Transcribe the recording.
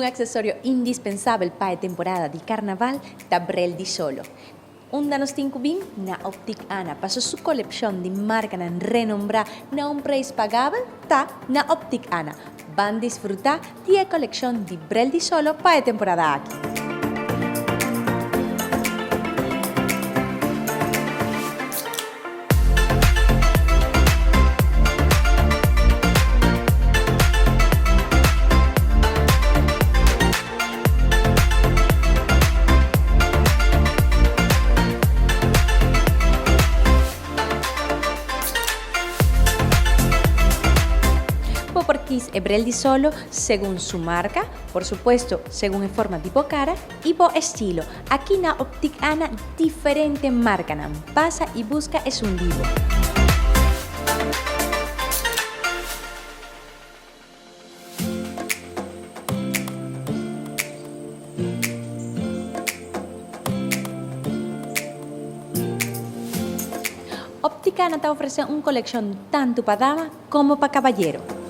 Un accesorio indispensabel pa e temporada di carnaval ta brel di solo. Unda nos tin cu bin? Na Optic Ana, paso su coleccion di marcanan renombra na un prijs pagabel ta na Optic Ana. Ban disfruta di e coleccion di brel di solo pa e temporada aki. Bo por kis e brel di solo segun su marca, por supuesto segun e forma di bo cara y bo estilo. Aki na Optic Ana diferente marcanan. Pasa y busca esun di bo. Opticana ta ofrece un coleccion tanto pa dama como pa caballero.